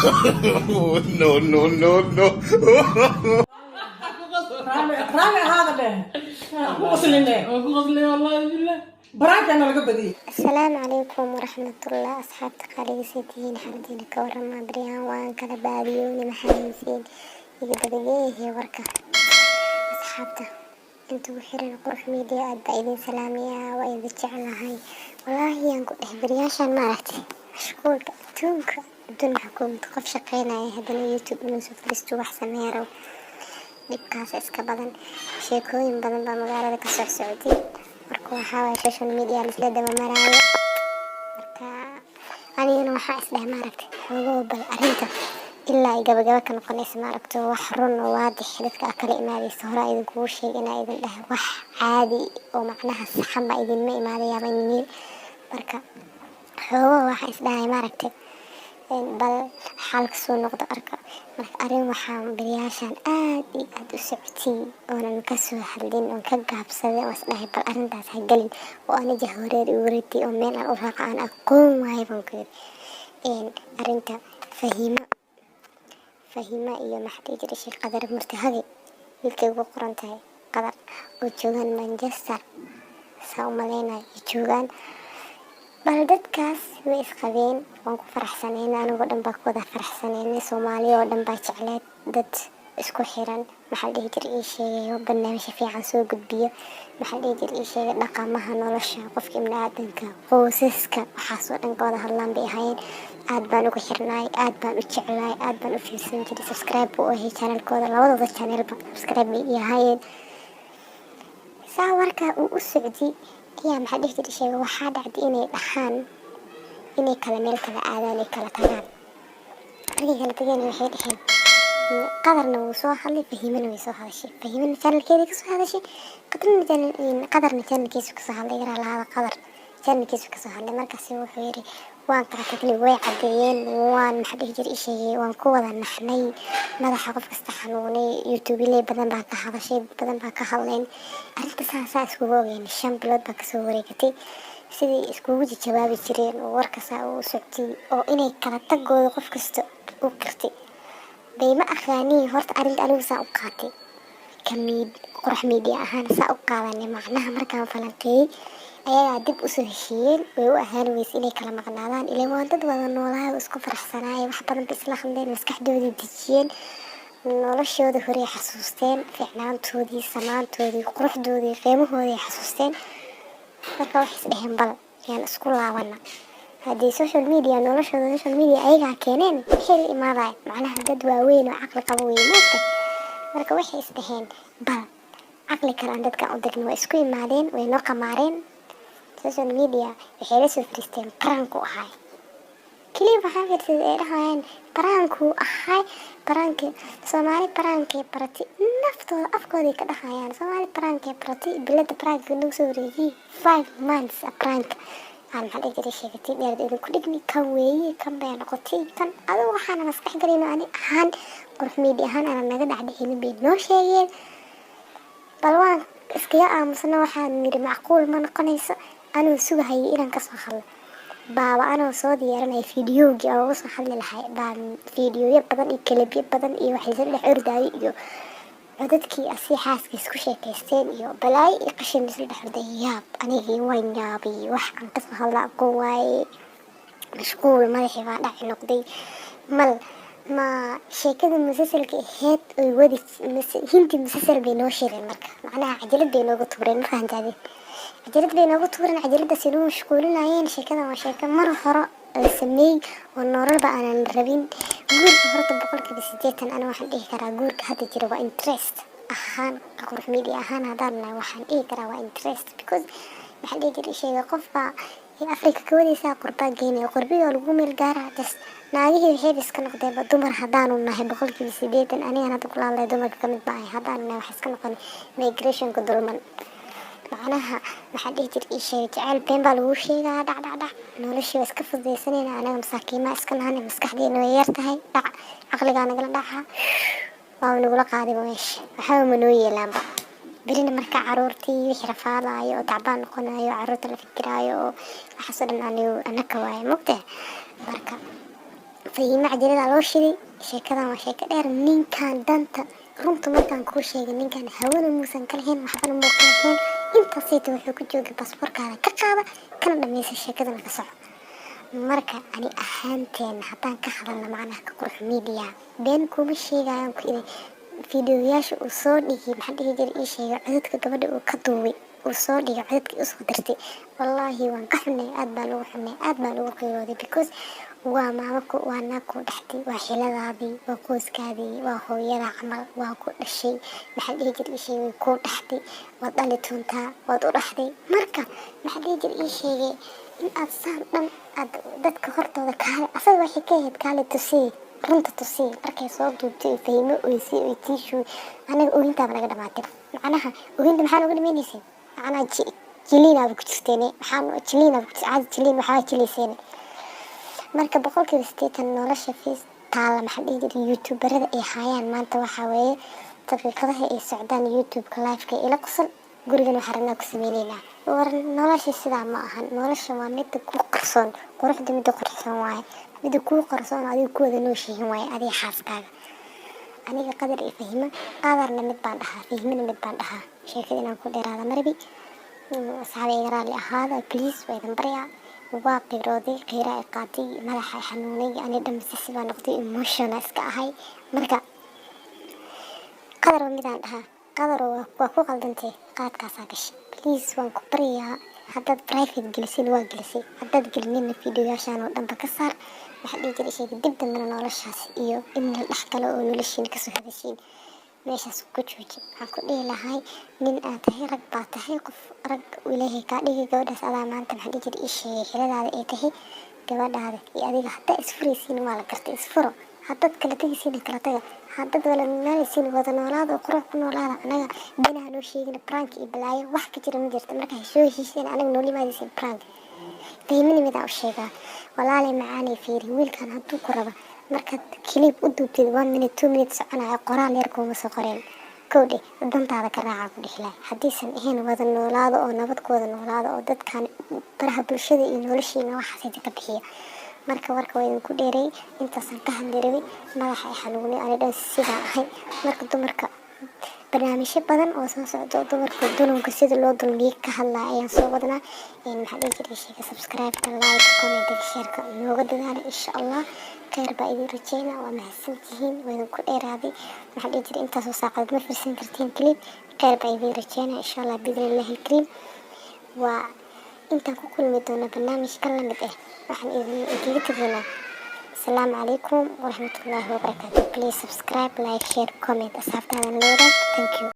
No, no, no, no. Raali, raali ahaada dheh, ku qosline. Waa ku qoslay, wallahi billah. Baraankaana laga badiyey. Asalaamu calaykum waraxmatullah, asxaabta qaaliga, xaaladiina ka warama? Baryahan waan kala baadiyooni, maxaa haysiin? Iga dabageeyahey warka. Asxaabta inta ugu xiran Qurux Media, aad baa idin salaamayaa, waa idin jeclahay. Walaahi yaan ku dheh, baryaashaan maaragtay mashquulka adduunka, adduun maxaa qof shaqeynaya haddana YouTube inuu soo fariisto wax sameeya rabo, dhibkaas iska badan, sheekooyin badan baa magaalada ka soo socday. Marka waxaa waaye social media laisla daba maraayo. Marka anigana waxaa isdheh, maaragtay, xoogoo bal arrinta ilaa ay gabagaba ka noqonaysa, maaragto, wax run oo waadix dadka aa kala imaadaysa. Hore idinkugu sheeg inaa idin dheh wax caadi oo macnaha saxan baa idinma imaadayaaba idin. Marka xoogoo waxaa isdhahay, maaragtay, bal xaalka soo noqdo arka. Marka arrin waxaa beriyaashan aad iyo aad u socotay oonan kasoo hadlin oon ka gaabsaday oo isdhahay bal arrintaas ha gelin, oo ana jahwareer igu riday oo meel aan u raaca aan aqoon waayo baan ku yiri. Arrinta Fahiima, Fahiima iyo maxaa dhihi jiray, Sheekh Qadar Murtahadi, wiilkay ugu qoran tahay Qadar oo joogaan Manchester, saa u maleynayo ay joogaan. Bal dadkaas way isqabeen, waan ku faraxsanayna, anigoo dhan baa ku wada faraxsanayna, Soomaaliya oo dhan baa jecleed. Dad isku xiran, maxaa la dhihi jiray, ii sheegayo barnaamijyo fiican soo gudbiyo, maxaa la dhihi jiray, ii sheegay dhaqamaha nolosha qofka ibni aadanka, qoysaska, waxaasoo dhan ka wada hadlaan bay ahaayeen. Aad baan ugu xirnaay, aad baan u jeclaay, aad baan u fiirsan jiray. Subscribe buu ahay channelkooda, labadooda channelba subscribe bay ii ahaayeen. Saa warkaa uu u socday ayaa, maxaa dhihi jiray, sheega waxaa dhacday inay dhahaan inay kala meel kala aadaan, ay kala tagaan. Markay kala tageen waxay dhaheen, Qadarna wuu soo hadlay, Fahimana way soo hadashay. Fahimana channelkeeda kasoo hadashay, Qadarna Qadarna channelkiisa kasoo hadlay. Yaraa lahaada, Qadar channelkiisa kasoo hadlay. Markaasi wuxuu yiri waan kala tagnay, way cadeeyeen. Waan, maxaa dhihi jiray, isheegay, waan ku wada naxnay, madaxa qof kasta xanuunay, youtubeley badan baa ka hadashay, dad badan baa ka hadleen arrinta. Saasaa iskugu ogeyn. 5 bilood baa kasoo wareegatay sidii iskugu jawaabi jireen oo warkasaa uu soctay oo inay kala tagooda qof kasta u qirtay bay. Ma aqaaniin horta arrinta anigu saa u qaatay kamiid Qurux Media ahaan saa u qaadanay. Macnaha markaan falanqeeyey, ayagaa dib usoo heshiiyeen, way u ahaan weyse inay kala maqnaadaan, ilaan waa dad wada noolaayo, isku faraxsanaaya, wax badan ba isla hadleen, maskaxdoodii dejiyeen, noloshooda horey xasuusteen, fiicnaantoodii, samaantoodii, quruxdoodii, qiimahoodii xasuusteen. Marka waxay is dheheen bal yaan isku laabana. Haddii social media noloshooda, social media ayagaa keeneen, maxay la imaadaya? Macnaha dad waaweyn oo caqli qabo wey moogta. Marka waxay is dheheen bal caqli kale aan dadkan u degno. Way isku imaadeen, way noo qamaareen. Social media waxay la soo fariisteen prank-ku ahaay keliya. Waxaa fiirsaday ay dhahayaan prank-kuu ahaay, prank-ki Soomaali prank-kay baratay, naftooda afkooday ka dhahayaan Soomaali prank-kay baratay, bilada prank-ka nagu soo wareejiyey, 5 months a prank aan, maxaa dhihi jiray, sheegatay dheerad idinku dhigni, kan weeye, kan bay noqotay, kan adigu waxaana maskax galayno ani ahaan, Qurux Media ahaan aanan naga dhacdhicinin bay noo sheegeen. Bal waan iskaga aamusna, waxaan niri macquul ma noqonayso. Anuu sugahayay inaan kasoo hadlo baaba, anoo soo diyaarinaya fiidiyowgii oo uga soo hadli lahay baa fiidiyoyo badan iyo clipyo badan iyo waxay soo dhex ordayay iyo codadkii asii xaaskiis ku sheekaysteen iyo balaayo iyo qashin isla dhex orday. Yaab, anigii waan yaabay, wax aan kasoo hadla aqoon waaye, mashquul madaxii baa dhaci noqday. Mal ma sheekada musalsalka ahayd oy wadi Hindi musalsal bay noo sheegeen. Marka macnaha cajalad bay nooga tuureen, ma fahantaade? Cajalad bay nooga tuureen, cajaladaas inoo mashquulinayeen. Sheekadan waa sheeko mar hore la sameeyey oo nololba aanan rabin. Guurka horta 80% ana waxaan dhihi karaa guurka hadda jira waa interest ahaan. Qurux Media ahaan haddaan nahay, waxaan dhihi karaa waa interest, because maxaa dhihi jiray, sheega qofbaa Afrika ka wadaysaa, qurbaa geynaya, qurbiga lagu meel gaaraa. Just naagihii waxayba iska noqdeenba dumar haddaanu nahay 80%, anigan hadda kula hadlay dumarka kamid ba ahay, haddaanu nahay waxa iska noqon migrationka dulman. Macnaha maxaa dhihi jir, ii sheegay, jacayl been baa lagu sheegaa, dhac dhac dhac, noloshii waa iska fududaysanayna. Anaga masaakiimaa iska nahana, maskaxdeena way yar tahay, dhac caqligaa nagala dhaca, waa nagula qaadiba meesha, waxba ma noo yeelaanba. Berina marka caruurtii wixii rafaadayo oo tacbaan noqonayo, caruurta la fikiraayo oo waxaasoo dhan anigu anaka waaye, mogtahay? Marka Fahiime cajalada loo shiday. Sheekadan waa sheeko dheer. Ninkan danta runta markaan kuu sheegay, ninkan hawana muusan ka lahayn, waxbana muu ka lahayn. Intaasayta wuxuu ku joogay baasaboorkaada ka qaada, kana dhammaysa sheekadana, ka soco. Marka ani ahaanteena haddaan ka hadalna, macnaha ka Qurux Media been kuma sheegayaan ku iri. Fiidiyoyaasha uu soo dhigay, maxaa dhihi jiray, ii sheegay, codadka gabadha uu ka duubay uu soo dhigay, codadka usoo dirtay, wallaahi waan ka xunay, aad baan ugu xunay, aad baan ugu qiirooday, because waa maamo ku, waa naag ku dhaxtay, waa xiladaadii, waa qoyskaadii, waa hooyada camal, waa ku dhashay, maxaa dhihi jiray, ii sheegay, kuu dhaxtay, waad dhali doontaa, waad u dhaxday. Marka maxaa dhihi jiray, ii sheegay, in aad saan dhan aad dadka hortooda kaale, asaga waxay ka ahayd kaale tusii, runta tusii. Markay soo duubtay, Fahimo oysay oy tiishuu, anaga ooyintaaba naga dhamaatay. Macnaha ooyinta maxaa nooga dhamaynaysay? Macnaha jiliinaaba ku jirteen, maxaa jiliinaaba ku caadi jiliin waxbaa jilayseen. Marka 80% nolosha fiis taala, maxaa dhihi jiray, youtuberada ay haayaan maanta waxaa weeye daqiiqadaha ay socdaan YouTube-ka live-ka ila qosol, gurigan waxaa rabnaa ku sameyneynaa. War nolosha sidaa ma ahan. Nolosha waa midda ku qarsoon, quruxda midda quruxsan waaye, midda kuu qarsoon adiga ku wada nooshihiin waaye, adiga xaaskaaga. Aniga Qadar iyo Fahimo, Qadarna mid baan dhahaa, Fahimana mid baan dhahaa. Sheekada inaan ku dheeraada marbi, asxaabi, iga raalli ahaada please, waa idin baryaa. Waa qiirooday, qiira ay qaatay, madaxa ay xanuunay, ani dhan sisi baa noqday, emotional iska ahay. Marka Qadar midaan dhahaa, Qadar waa ku qaldantay, qaadkaasaa gashay. Please, waan ku baryayaa, haddaad private gelisin waa gelisay, haddaad gelinina fiidiyoyaashaan oo dhanba ka saar. Waxaa dhihi jiray sheegay, dib dambena noloshaas iyo in la dhex galo oo noloshiina kasoo hadashiin meeshaas ku jooji. Waxaan ku dhihi lahay, nin aad tahay, rag baa tahay, qof rag Ilaahay kaa dhigay. Gabadhaas adaa maanta, maxaa dhihi jiray, ii sheegay, xiladaada ay tahay. Gabadhaada iyo adiga haddaa isfuraysiin waa la gartay, isfuro. Haddaad kala tegaysiin kala taga, haddaad wala noolaanaysiin wada noolaada oo qurux ku noolaada. Anaga beenaha noo sheegin, prank iyo balaayo wax ka jira ma jirto. Marka soo heshiiseen anaga noo limaadaysiin prank. Fahimani midaan u sheegaa, walaalay macaanay, fiiri, wiilkan hadduu ku raba, markaad clip u duubtid 1 minute, 2 minute soconaya, qoraal yar kuuma soo qoreen. Kowdhe, dantaada ka raaca ku dhihi lahay. Haddiisan ahayn, wada noolaado oo nabad ku wada noolaado oo dadkan baraha bulshada iyo noloshiina waxaasayta ka bixiya. Marka warka waa idinku dheeray, intaasaan ka hadli rabay. Madaxa ay xanuunay, ani dhan sidaan ahay. Marka dumarka barnaamijyo badan oo soo socda oo dumarka dulunka sida loo dulmiyay ka hadlaya ayaan soo wadnaa. Maxaa dhihi jiray, sheega, subscribe-ka, like, comment-ka, share-ka nooga dadaala. Insha Allah kheyr baa idin rajeynaa. Waa mahadsantihiin, waa idinku dheeraaday. Maxaa dhihi jiray, intaasoo saacadood ma fiirsan kartiin clip. Kheyr baa idin rajeynaa, insha Allah, biidnillahi alkariim. Waa intaan ku kulmi doona barnaamij ka lamid ah, waxaan idin idinkaga tegaynaa asalaamu calaykum waraxmatullaahi wabarakaatu. Please subscribe, like, share, comment, asxaabtaadana la wadaag. Thank you.